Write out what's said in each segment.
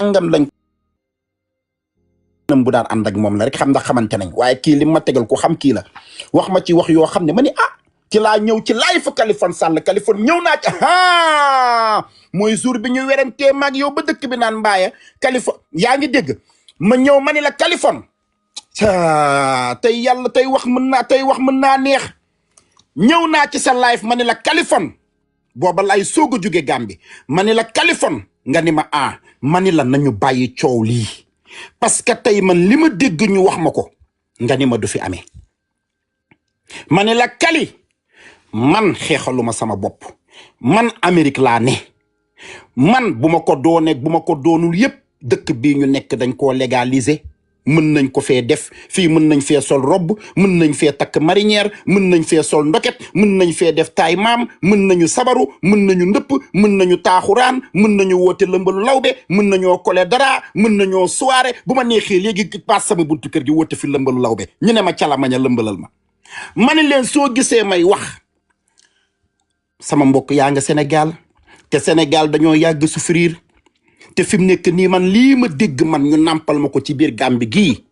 nangam lañ nam bu daan ànd ak moom la rek xam ndax xamante nañ waaye kii li ma tegal ko xam kii la wax ma ci wax yoo xam ne ma ni ci laa ñëw ci live fa Kaliphone Sall Kaliphone ñëw naa ci mooy jour bi ñu werantee maag yow ba dëkk bi naan mbaaya Kaliphone yaa ngi dégg ma ñëw ma ni la Kaliphone tey yàlla tey wax mën naa neex ñëw naa ci sa live ma ni la Kaliphone booba lay soog a jóge Gàmbi ma ni la Kaliphone nga ni ma ma ni la nañu bàyyi coow lii parce que tey man li ma dégg ñu wax ma ko nga ni ma du fi amee ma ni la Kali man xeexaluma sama bopp man Amérique laa ne man bu ma ko dooneeg bu ma ko doonul yépp dëkk bii ñu nekk dañ koo légaliser mën nañ ko fee def fii mën nañ fee sol robb mën nañ fee takk marinière mën nañ fee sol ndoket mën nañ fee def taay maam mën nañu sabaru mën nañu ndëpp mën nañu taaxuraan mën nañu woote lëmbalu lawbe mën nañoo kole dara mën nañoo soirée bu ma neexee léegi paas sama buntu kër gi woote fi lëmbalu lawbe ñu ne ma calamaña lëmbalal ma ni leen soo gisee may wax sama mbokk yaa nga Sénégal te Sénégal dañoo yàgg souffrir te fi mu nekk nii man lii ma dégg man ñu nàmpal ma ko ci biir Gàmbi gii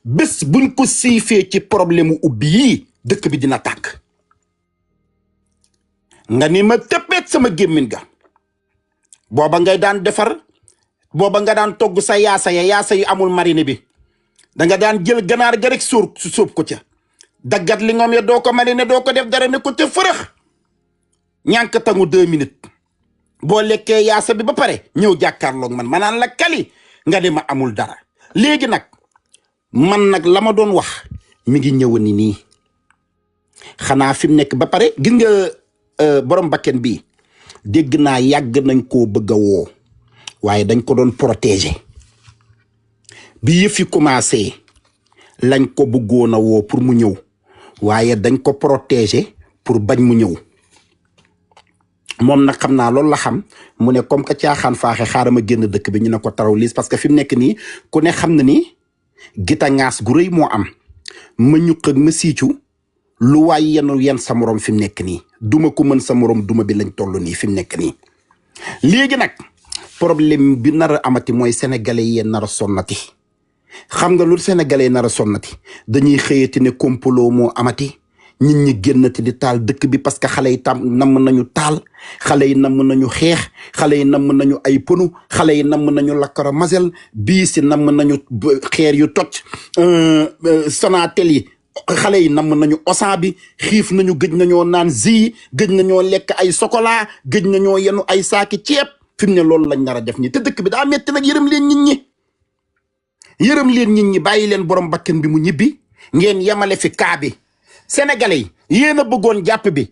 bés buñ ko siifee ci problème mu ubbi yii dëkk bi dina tàkk nga ni ma tëppeet sama gémmin ga booba ngay daan defar booba nga daan togg sa yaasa yu amul marine bi danga daan jël ganaar ga rek sóob ko ca daggat li ngoom ya doo ko marine doo ko def dara ne ko ca fërëx ñànk tangu 2 minutes boo lekkee yaasa bi ba pare ñëw jàkkaarloog man ma naan la Kali nga ne ma amul dara léegi nag man nag la ma doon wax mi ngi ñëw ni nii xanaa fi mu nekk ba pare gis nga borom bakken bi dégg naa yàgg nañ koo bëgg a woo waaye dañ ko doon protéger bi yëf yi commencé lañ ko bëggoon a woo pour mu ñëw waaye dañ ko protéger pour bañ mu ñëw moom nag xam naa loolu la xam mu ne comme que caaxaan faaxe xaaral ma génn dëkk bi ñu ne ko taraw liis parce que fi mu nekk nii ku ne xam na ni gita ngaas gu rëy moo am ma ñuq ak ma siicu lu waay yen sa morom fi mu nekk nii duma ko mën sa morom duma bi lañ toll nii fi mu nekk nii léegi nag problème bi nar a amati mooy sénégalais yi nar a sonnati xam nga lu sénégalais nar a sonnati dañuy xëyati ne complot moo amati nit ñi génnati di taal dëkk bi parce que xale yi tam namm nañu taal xale yi namm nañu xeex xale yi namm nañu ay pënu xale yi namm nañu lakkara masel bii si namm nañu xeer yu toj Sonatel yi xale yi namm nañu osan bi xiif nañu gëj nañoo naan zi gëj nañoo lekk ay chocolat gëj nañoo yenu ay saaki ceeb fi mu ne loolu lañ nar a def ñi te dëkk bi daa metti nag yërëm leen nit ñi bàyyi leen borom bakken bi mu ñibbi ngeen yemale fi kaa bi sénégalais yi yéen a bëggoon jàpp bi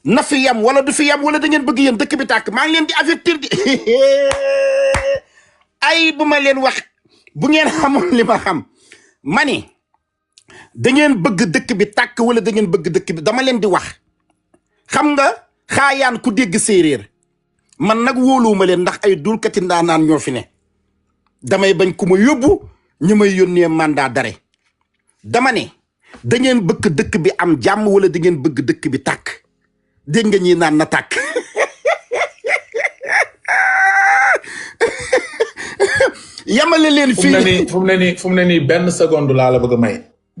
na fi yam wala du fi yam wala da ngeen bëgg yéen dëkk bi tàkk maa ngi leen di avertir di ay bu ma leen wax bu ngeen xamoon li ma xam ma ni da ngeen bëgg dëkk bi tàkk wala da ngeen bëgg dëkk bi dama leen di wax xam nga xaayaan ku dégg séeréer man nag wóoluwuma leen ndax ay dulkati ndaanaan ñoo fi ne damay bañ ku ma yóbbu ñu may yónnee mandat d'arrêt dama ne da ngeen bëgg dëkk bi am jàmm wala da ngeen bëgg dëkk bi tàkk dégg nga ñi naan na tàkk yamale leen fii fu mu ne nii benn seconde laa la bëgg a may.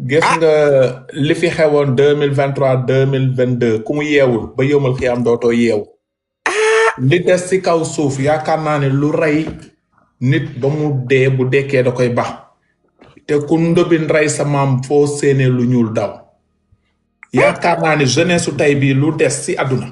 gis nga li fi xewoon 2023 2022 ku mu yeewul ba yowmal xiyaam dootoo yeewu. li des ci kaw suuf yaakaar naa ne lu rey nit ba mu dee bu dekkee da koy bax te ku ndobin rey sa maam foo séenee lu ñuul daw yaakaar naa ne jeunesse su tey bii lu des ci àdduna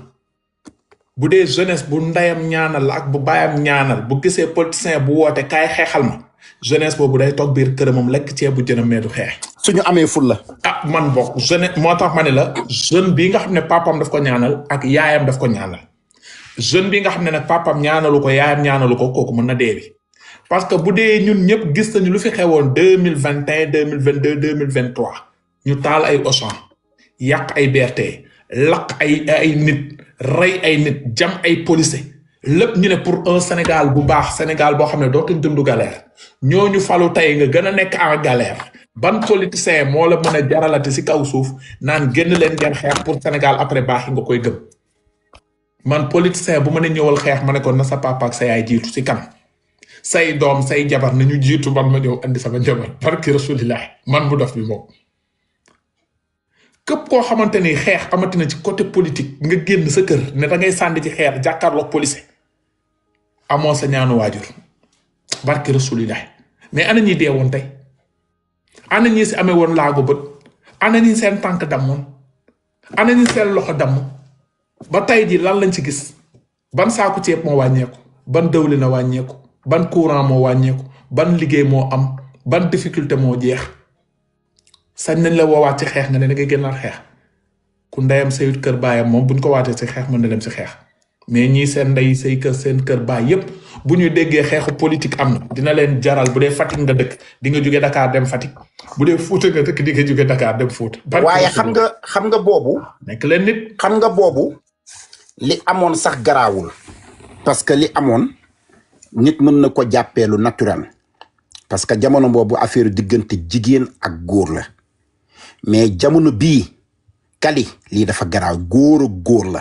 bu dee jeunesse bu ndeyam ñaanal ak bu baayam ñaanal bu gisee politicien bu woote kaay xeexal ma jeunesse boobu day toog biir këramam lekk ceebu jënam mais du xeex. suñu amee ful la. man bokk jeunesse moo tax ma ne la jeune bii nga xam ne papam daf ko ñaanal ak yaayam daf ko ñaanal jeune bi nga xam ne nag papam ñaanalu ko yaayam ñaanalu ko kooku mën na dee bi parce que bu dee ñun ñëpp gis nañu lu fi xewoon 2021 2022 2023 ñu taal ay Auchan yàq ay BRT lakk ay nit rey ay nit jam ay policiers lépp ñu ne pour un Sénégal bu baax Sénégal boo xam ne dootuñ dund galère ñooñu falu tey nga gën a nekk en galère ban politicien moo la mën a jaralati ci kaw suuf naan génn leen ngeen xeex pour Sénégal après baax yi nga koy gëm man politicien bu ma ne ñëwal xeex ma ne ko na sa papa ak sa yaay jiitu ci kanam say doom say jabar nañu jiitu man ma ñëw andi sama jabar barki rasulillah man bu dof bi moom képp koo xamante ni xeex amati na ci côté politique nga génn sa kër ne da ngay sànni ci xeer jàkkaarloog police amoo sa ñaanu waajur barki rasulillah mais ana ñi deewoon tey ana ñi si amee woon laago bët ana ñi seen tànk dammoon ana ñi seen loxo damm ba tey ji lan lañ ci gis ban saaku ceeb moo wàññeeku ban dëwlin a wàññeeku ban courant moo wàññeeku ban liggéey moo am ban difficulté moo jeex sañ nañ la woowaat ci xeex nga ne da ngay génnaat xeex ku ndeyam sayut kër baayam moom buñ ko waatee ci xeex mën na dem ci xeex mais ñii seen ndey say kër seen kër baay yépp bu ñu déggee xeexu politique am na dina leen jaral bu dee Fatick nga dëkk di nga jóge Dakar dem Fatick bu dee Fuuta nga dëkk di nga jóge Dakar dem Fuuta. waaye xam nga boobu. nekk leen nit. xam nga boobu li amoon sax garaawul parce que li amoon nit mën na ko jàppee lu naturel parce que jamono boobu affaire diggante jigéen ak góor la mais jamono bii kali lii dafa garaaw góor ak góor la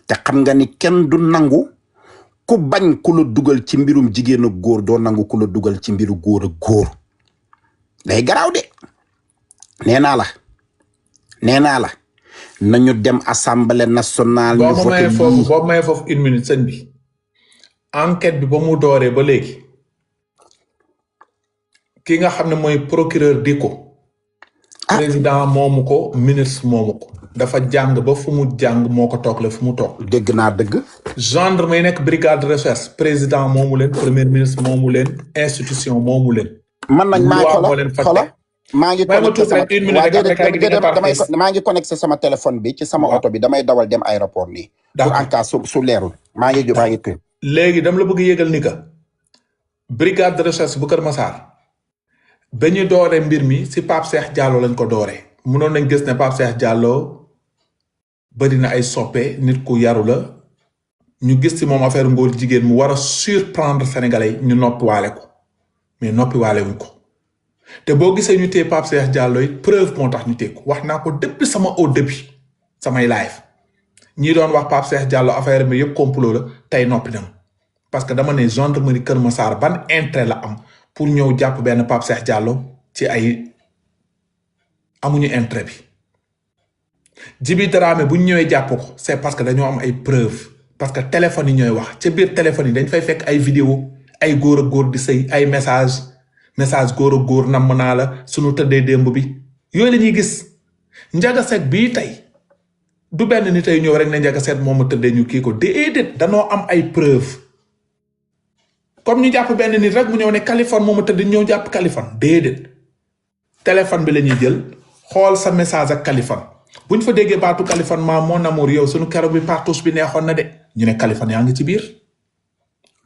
te xam nga ni kenn du nangu ku bañ ku la dugal ci mbirum jigéen ak góor doo nangu ku la dugal ci mbiru góor ak góor day garaaw de nee naa la nañu dem assemblée nationale. ñu voté boo mayee foofu une minute sëñ bi enquête bi ba mu dooree ba léegi ki nga xam ne mooy procureur di ko président moomu ko ministre moomu ko dafa jàng ba fu mu jàng moo ko toog la fu mu toog. dégg naa dëgg. gendarme yi nekk brigade de recherche président moomu leen premier ministre moomu leen institution moomu leen. man nag maa ngi connecté sama téléphone bi ci sama oto bi damay dawal dem aéroport nii. pour en cas su leerul maa ngi tëj. léegi dama la bëgg yëgal ni que brigade de recherche bu Kër Massar ba ñu dooree mbir mi si Pape Cheikh Diallo lañ ko dooree mënoon nañ gis ne Pape Cheikh Diallo bari na ay soppe nit ku yaru la ñu gis ci moom affaire ngóor jigéen mu war a surprendre sénégalais ñu noppiwaale ko mais noppiwaale wuñ ko te boo gisee ñu téye Pape Cheikh Diallo it preuve moo tax ñu téye ko wax naa ko depuis sama au début samay live ñii doon wax Pape Cheikh Diallo affaire bi yëpp complot la tey noppi nañu parce que dama ne gendarmerie Kër Massar ban intérêt la am pour ñëw jàpp benn Pape Cheikh Diallo ci ay amuñu intérêt bi Djiby Dramé bu ñu ñëwee jàpp ko c'est parce que dañoo am ay preuve parce que téléphone yi ñooy wax ca biir téléphone yi dañ fay fekk ay vidéo ay góor ak góor di sëy ay message góor ak góor namm naa la suñu tëddee démb bi yooyu la ñuy gis Ndiaga Seck bii tey du benn ni tey ñëw rek ne Ndiaga Seck moom a tëddee ñu kii ko déedéet danoo am ay preuve comme ñu jàpp benn nit rek mu ñëw ne Kaliphone moom a tëdd ñëw jàpp Kaliphone déedéet téléphone bi la ñuy jël xool sa message ak Kaliphone bu ñu fa déggee baatu Kaliphone ma mon amour yow suñu keroog bi partouche bi neexoon na de ñu ne Kaliphone yaa ngi ci biir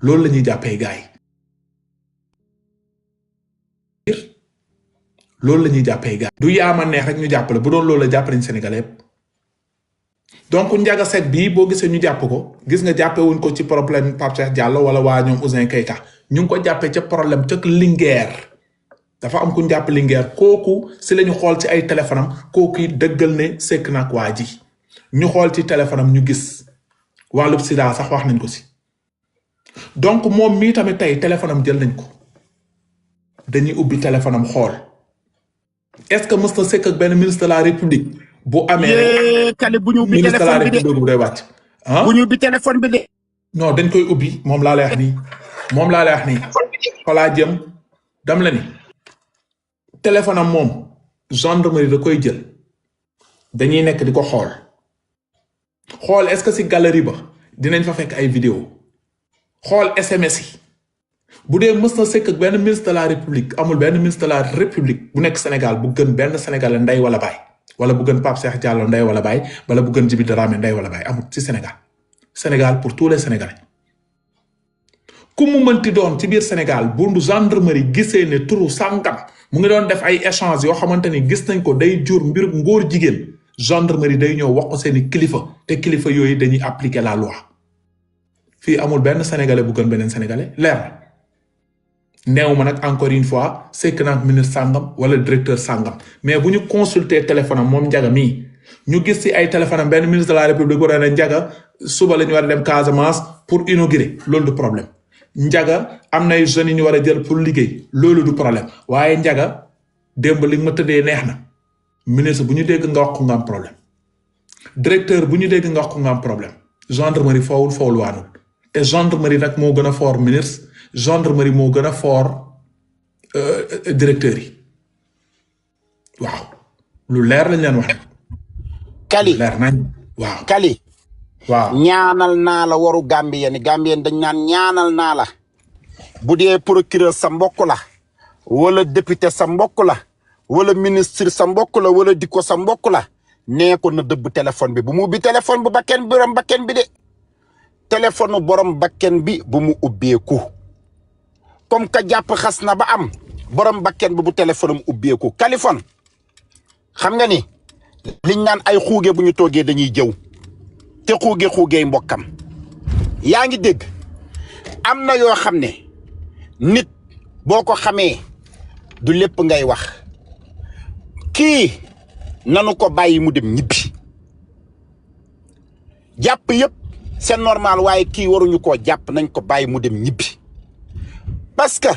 loolu la ñuy jàppee gars yi loolu la ñuy jàppee gars yi du yaama neex rek ñu jàppale bu doon loolu la jàpp nañ Sénégalais yëpp donc Ndiaga Seck bii boo gisee ñu jàpp ko gis nga jàppee wuñ ko ci problème Pape Cheikh Diallo wala waa ñoom Ouzin Keita ñu ngi ko jàppee ca problème ca Linguère dafa am ku ñu jàpp Linguère kooku si la ñu xool ci ay téléphone am kooku yi dëggal ne sekk nag waa ji ñu xool ci téléphone am ñu gis wàllub sida sax wax nañ ko si donc moom mii tamit tey téléphone am jël nañ ko dañuy ubbi téléphone am xool est-ce que mës na sekk ak benn ministre de la république bu amee rek kale bu ñu ubbi ministre de la téléphone bi de république bu day wàcc ah bu ñu ubbi téléphone bi de. non dañ koy ubbi moom laa lay wax nii moom laa lay wax nii falaa jëm dam la ni téléphone am moom gendarmerie da koy jël dañuy nekk di ko xool est-ce que si galerie ba dinañ fa fekk ay vidéo xool SMS yi bu dee mës na sekk ak benn ministre de la république amul benn ministre de la république bu nekk Sénégal bu gën benn Sénégalais ndey wala baay wala bu gën Pape Cheikh Diallo ndey wala baay wala bu gën Djiby Dramé ndey wala baay amul ci Sénégal pour tous les Sénégalais ku mu mënti doon ci biir Sénégal bu gendarmerie gisee ne turu sàngam mu ngi doon def ay échange yoo xamante ni gis nañ ko day jur mbir ngóor jigéen gendarmerie day ñëw wax ko seeni kilifa te kilifa yooyu dañuy appliquer la loi fii amul benn sénégalais bu gën beneen sénégalais leer neew ma nag encore une fois sekk naag ministre sàngam wala directeur sàngam mais bu ñu consulter téléphone am moom Ndiaga mii ñu gis ci ay téléphone am benn ministre de la république war a ne Ndiaga suba la ñu war a dem Casamance pour inaugurer loolu du problème Njaga am nay jeunes yi ñu war a jël pour liggéey loolu du problème waaye Njaga démb li ma tëddee neex na ministre bu ñu dégg nga wax ko nga am problème directeur bu ñu dégg nga wax ko nga am problème gendarmerie foowul waanul te gendarmerie nag moo gën a fort ministre gendarmerie moo gën a fort directeur yi waaw lu leer lañ leen wax. Kali leer nañ waaw. Kali waaw ñaanal naa la waru Gambien ni Gambien dañ naan ñaanal naa la bu dee procureur sa mbokk la wala député sa mbokk la wala ministre sa mbokk la wala diko sa mbokk la nee ko na dëbb téléphone bi bu mu ubbi téléphone bu borom bakken bi de téléphone borom bakken bi bu mu ubbeeku comme ka jàpp xas na ba am borom bakken bi bu téléphone am ubbeeku Kaliphone xam nga ni liñ naan ay xuuge bu ñu toogee dañuy jëw te xuuge mbokkam yaa ngi dégg am na yoo xam ne nit boo ko xamee du lépp ngay wax kii nanu ko bàyyi mu dem ñibbi jàpp yëpp c'est normal waaye kii waruñu koo jàpp nañ ko bàyyi mu dem ñibbi parce que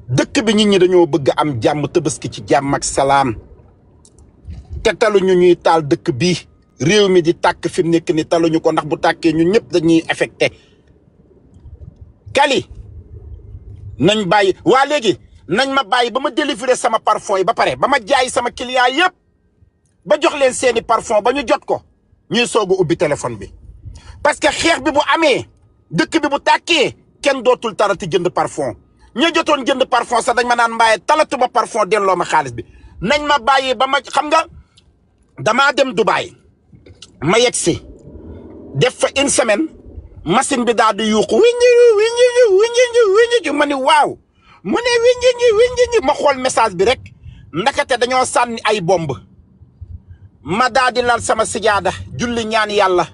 dëkk bi nit ñi dañoo bëgg am jàmm Tabaski ci jàmm ak salaam te taluñu ñuy taal dëkk bi réew mi di tàkk fi mu nekk ni taluñu ko ndax bu tàkkee ñun ñëpp dañuy affecté Kali nañ bàyyi waa léegi nañ ma bàyyi ba ma délivrer sama parfum yi ba pare ba ma jaay sama client yëpp ba jox leen seeni parfum ba ñu jot ko ñuy soog a ubbi téléphone bi parce que xeex bi bu amee dëkk bi bu tàkkee kenn dootul tarati jënd parfum ña jotoon jënd parfum sax dañ ma naan mbaaye talatuma parfum delloo ma xaalis bi nañ ma bàyyi ba ma xam nga damaa dem Dubaï ma yegg si def fa une semaine machine bi daal di yuuxu wiññi ma ni waaw mu ne wiññi ma xool message bi rek ndakate dañoo sànni ay bomb ma daal di lal sama sijaada julli ñaan yàlla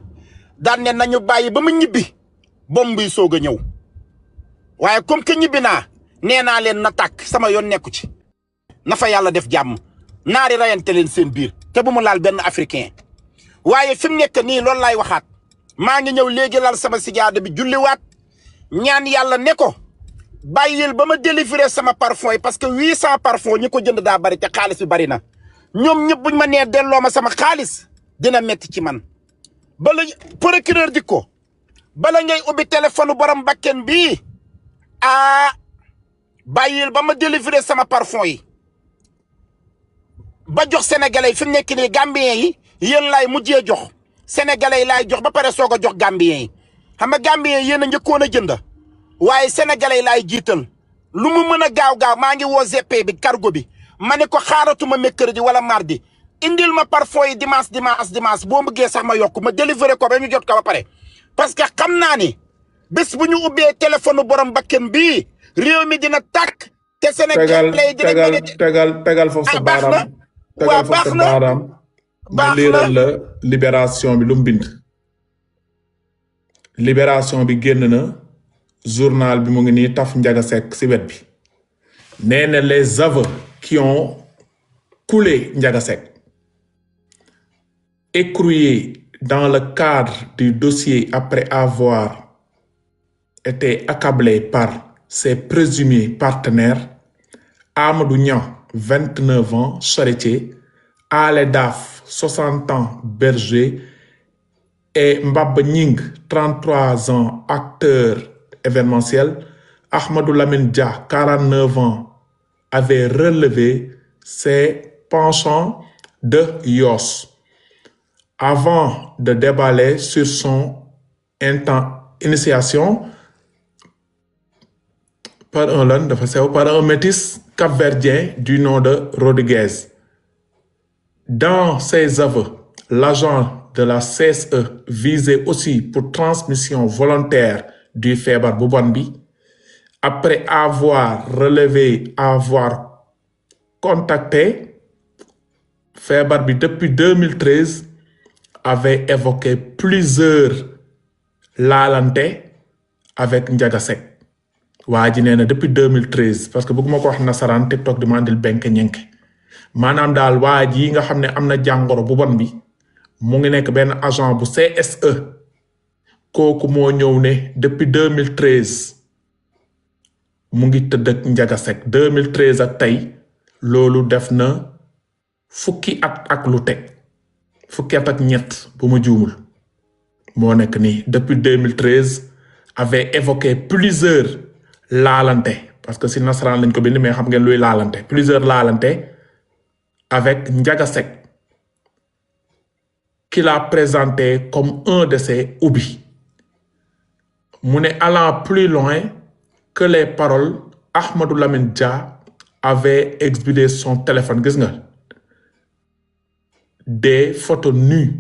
daan ne nañu bàyyi ba ma ñibbi bomb yi soog a ñëw waaye comme que ñibbi naa nee naa leen na tàkk sama yoon nekku ci na fa yàlla def jàmm naari rayante leen seen biir te bu mu laal benn africain waaye fi mu nekk nii loolu laay waxaat maa ngi ñëw léegi lal sama sijaada bi julliwaat ñaan yàlla ne ko bàyyil ba ma délivrer sama parfum yi parce que 800 parfum ñi ko jënd daa bari te xaalis bi bari na ñoom ñëpp buñ ma nee delloo ma sama xaalis dina metti ci man bala procureur di ko bala ngay ubbi téléphone borom bakken bii bàyyil ba ma délivrer sama parfum yi ba jox sénégalais yi fi mu nekk nii gambien yi yéen laay mujjee jox sénégalais yi laay jox ba pare soog a jox gambien yi xam nga gambien yi yéen a njëkkoon a jënd waaye sénégalais yi laay jiital lu mu mën a gaaw maa ngi woo GP bi cargo bi ma ne ko xaaratuma mercredi wala mardi indil ma parfum yi dimanche boo bëggee sax ma yokk ma délivrer ko ba ñu jot ko ba pare parce que xam naa ni bés bu ñu ubbee téléphone borom bakken bii réew mi dina tàkk te sénégalais yi dina tegal foofu sa baaraam waaw baax na ma liiral la libération bi lu mu bind libération bi génn na journal bi mu ngi nii taf Njaga Seck si wet bi nee na les aveux qui ont coulé Njaga Seck écroués dans le cadre du dossier après avoir été accablés par ses présumés partenaires Amadou Niang 29 ans charretier, Ale Daf 60 ans berger et Mbaba Nying 33 ans acteur événementiel. Ahmadou Lamine Dia 49 ans avait relevé ses penchants de Yoss avant de déballer sur son initiation par un métis cap-verdien du nom de Rodriguez. Dans ses aveux, l'agent de la CSE visé aussi pour transmission volontaire du feebar bu bon bi, après avoir relevé avoir contacté feebar bi depuis 2013, avait évoqué plusieurs laalante avec Njaga Seck. waa ji nee na depuis 2013 parce que bëgguma ko wax nasaraan TikTok di ma andil benk ñenke maanaam daal waa ji nga xam ne am na jàngoro bu bon bi mu ngi nekk benn agent bu CSE kooku moo ñëw ne depuis 2013 mu ngi tëdd ak Ndiaga Seck 2013 ak tey loolu def na fukki at ak lu teg fukki at ak ñett bu ma juumul moo nekk nii depuis 2013 avait évoqué plusieurs laalante parce que si nasaraan lañ ko bind mais xam ngeen luy laalante plusieurs laalante avec Ndiaga Seck qu'il a présenté comme un de ses hobbies mu ne allant plus loin que les paroles Ahmadou Lamine Dia avait expédié son téléphone gis nga des photos nues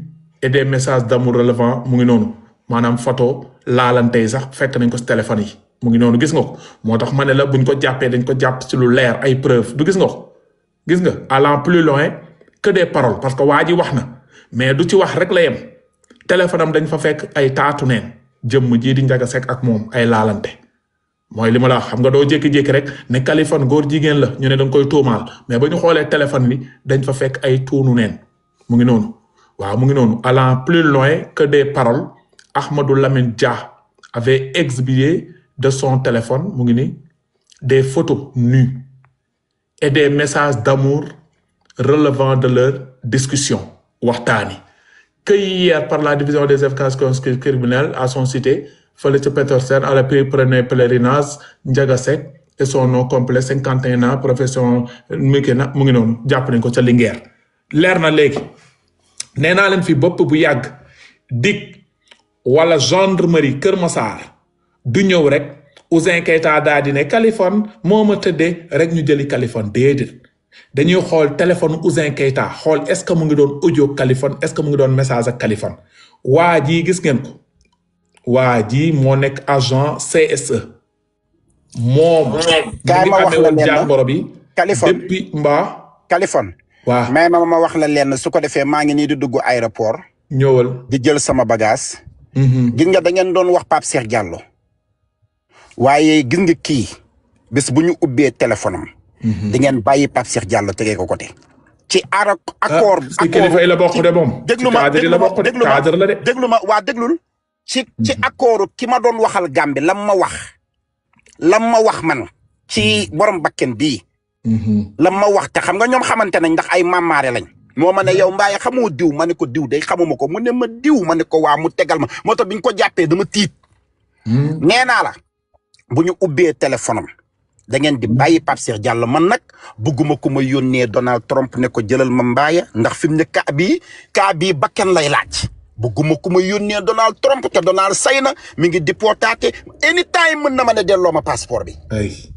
et des messages d'amour relevant mu ngi noonu maanaam photo laalante yi sax fekk nañ ko si téléphone yi mu ngi noonu gis nga ko moo tax ma ne la buñ ko jàppee dañ ko jàpp ci lu leer ay preuve du gis nga ko gis nga allant plus loin que des paroles parce que waa ji wax na mais du ci wax rek la yem téléphone am dañ fa fekk ay taatu neen jëmm jii di Ndiaga Seck ak moom ay laalante mooy li ma la wax xam nga doo jékki-jékki rek ne Kaliphone góor jigéen la ñu ne danga koy tuumaal mais ba ñu xoolee téléphone bi dañ fa fekk ay tuunu neen mu ngi noonu waaw mu ngi noonu allant plus loin que des paroles Ahmadou Lamine Dia avait exhibé de son téléphone mu ngi ni des photos nues et des messages d'amour relevant de leur discussion waxtaani cueillis hier par la division des efficaces criminelles à son cité fële ca Petersen à la premier pèlerinage Ndiaga Seck et son nom complet 51 ans profession mu ngi noonu jàpp nañ ko ca Linguère leer na léegi nee naa leen fi bopp bu yàgg dig wala gendarmerie Kër Massar du ñëw rek Ouzin Keita daal di ne Kaliphone moo ma tëddee rek ñu jëli Kaliphone déedéet dañuy xool téléphone Ouzin Keita xool est-ce que mu ngi doon audio Kaliphone est-ce que mu ngi doon message ak Kaliphone waa jii gis ngeen ko waa ji moo nekk agent CSE moom kaay ma wax la leen jàngoro bi Kaliphone depuis mbaa Kaliphone waaw mais ma wax la leen su ko defee maa ngi nii di dugg aéroport ñëwal di jël sama bagage gis nga da ngeen doon wax Pape Cheikh Diallo waaye gis nga kii bés bu ñu ubbee téléphone am di ngeen bàyyi Pape Cheikh Diallo tegee ko côté ci accord si kilifa yi la bokk de moom déglu ma cadre la de déglu ma waa déglul ci accord ki ma doon waxal Gambie lam ma wax man ci borom bakken bii lam ma wax te xam nga ñoom xamante nañ ndax ay mamaare lañ moo ma ne yow mbaaye xamoo diw ma ne ko diw day xamuma ko mu ne ma diw ma ne ko waa mu tegal ma moo tax bi ñu ko jàppee dama tiit nee naa la bu ñu ubbee téléphone am da ngeen di bàyyi Pape Cheikh Diallo man nag bugguma ku ma yónnee Donald Trump ne ko jëlal ma mbaaya ndax fi mu ne kaa bii bakken lay laaj bugguma ku ma yónnee Donald Trump te Donald say na mi ngi déportaté anytime mën na ma ne delloo ma passeport bi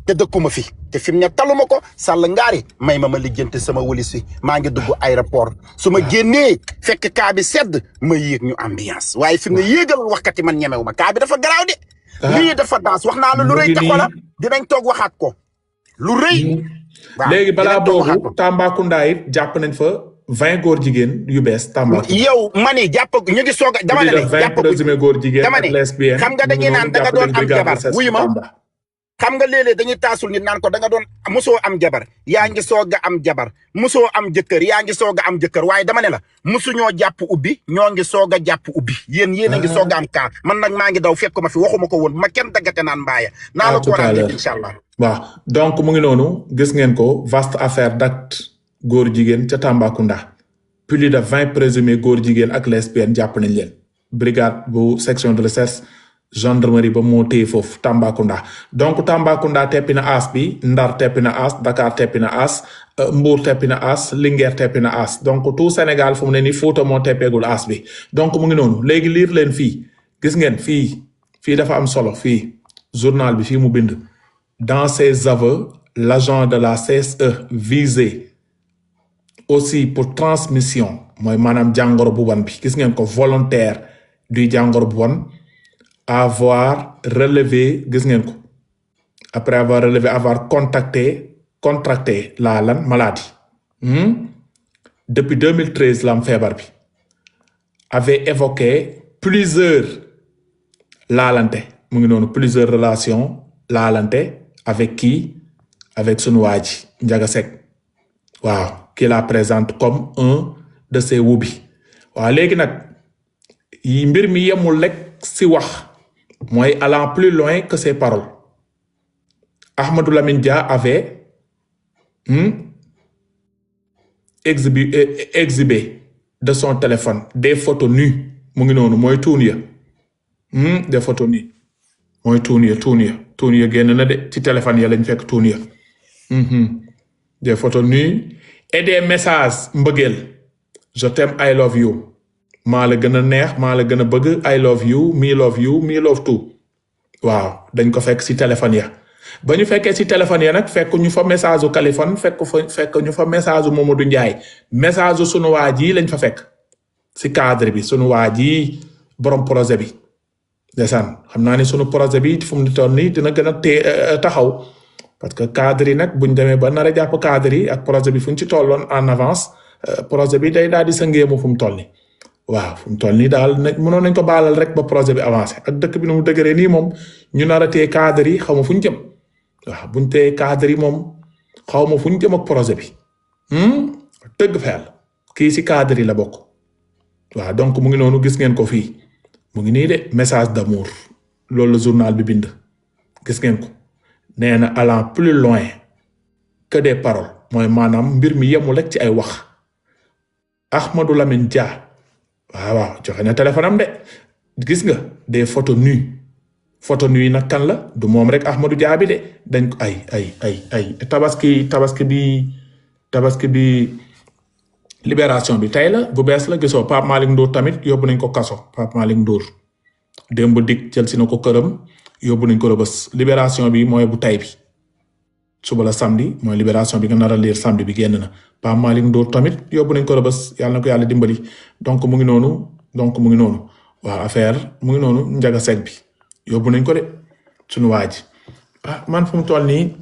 te dëkkuma fi te fi mu ne taluma ko sàll ngaari may ma lijjanti sama wëlis fi maa ngi dugg aéroport su ma génnee fekk kaa bi sedd ma yéeg ñu ambiance waaye fi mu ne yéegal waxkati man ñemewu ma kaa bi dafa garaaw de lii dafa daas wax naa la lu rëy te xola dinañ toog waxaat ko lu rëy léegi balaa boobu Tambacounda it jàpp nañ fa 20 góor jigéen yu bees Tambacounda yow mani jàpp ñu ngi soog a dama ne jàpp góor jigéen dama ak ne lesbienne xam nga dañuy naan da nga doon am jabar wuyu ma xam nga léeg-léeg dañuy taasul nit naan ko da nga doon mosoo am jabar yaa ngi soog a am jabar mosoo am jëkkër yaa ngi soog a am jëkkër waaye dama ne la mosuñoo jàpp ubbi ñoo ngi soog a jàpp ubbi yéen a ngi soog a am kaa man nag maa ngi daw fekk ma fi waxuma ko woon ma kenn daggate naan mbaaya naa la ko war a dégg incha allah waaw donc mu ngi noonu gis ngeen ko vaste affaire d'acte góor jigéen ca Tambacounda plus de 20 présumés góor jigéen ak lesbiennes jàpp nañ leen brigade bu section de recherche gendarmerie ba moo téye foofu Tambacounda donc Tambacounda teppi na aas bi Ndar teppi na aas Dakar teppi na aas Mbour teppi na aas Linguère teppi na aas donc tout Sénégal fu mu ne nii Fouta moo teppeegul aas bi donc mu ngi noonu léegi liir leen fii gis ngeen fii dafa am solo fii journal bi fii mu bind dans ses aveux l'agent de la CSE visé aussi pour transmission mooy maanaam jàngoro bu bon bi gis ngeen ko volontaire du jàngoro bu bon avoir relevé gis ngeen ko après avoir relevé avoir contracté la maladie depuis 2013 la am feebar bi avait évoqué plusieurs laalante mu ngi noonu plusieurs relations laalante avec qui avec sunu waa ji Ndiaga Seck waaw qui la présente comme un de ses wubi waaw léegi nag yi mbir mi yemul rek si wax mooy allant plus loin que ses paroles Ahmadou Lamine Dia avait exhibé de son téléphone des photos nues mu ngi noonu mooy tuun ya des photos nues mooy tuun ya génn na de ci téléphone ya lañ fekk tuun ya des photos nues et des messages mbëggeel je t'aime I love you maa la gën a neex maa la gën a bëgg I love you me love too waaw dañ ko fekk ci téléphone ya ba ñu fekkee ci téléphone ya nag fekk ñu fa message u Kaliphone fekk ñu fa message u Mamadou Ndiaye message u sunu waa ji lañ fa fekk ci cadre bi sunu waa ji borom projet bi ndeysaan xam naa ni sunu projet bi fu mu toll nii dina gën a taxaw parce que cadre yi nag buñ demee ba nar a jàpp cadre yi ak projet bi fu ñu ci tolloon en avance projet bi day daal di sëngeemu fu mu toll nii waaw fu mu toll nii daal mënoon nañ ko baalal rek ba projet bi avancé ak dëkk bi nu mu dëgëree nii moom ñu nar a téye cadre yi xaw ma fu ñu jëm waaw buñ téye cadre yi moom xaw ma fu ñu jëm ak projet bi dëgg fa yàlla kii ci cadre yi la bokk waaw donc mu ngi noonu gis ngeen ko fii mu ngi nii de message d'amour loolu la journal bi bind gis ngeen ko nee na allant plus loin que des paroles mooy maanaam mbir mi yemul rek ci ay wax Ahmadou Lamine Dia waaw joxe na téléphone am de gis nga des photos nues photos nues yi nag kan la du moom rek Ahmadou Dia bi de dañ ko ay tabaski bi libération bi tey la bu bees la gisoo Pape Malick Ndour tamit yóbbu nañ ko kaso Pape Malick Ndour démb dik jël si na ko këram yóbbu nañ ko Rebeuss libération bi mooy bu tey bi suba la samedi mooy libération bi nga nar a lire samedi bi génn na Pape Malick Ndour tamit yóbbu nañ ko Rebeuss yàlla na ko yàlla dimbali donc mu ngi noonu waaw affaire mu ngi noonu Ndiaga Seck bi yóbbu nañ ko de suñu waa ji man fu mu toll nii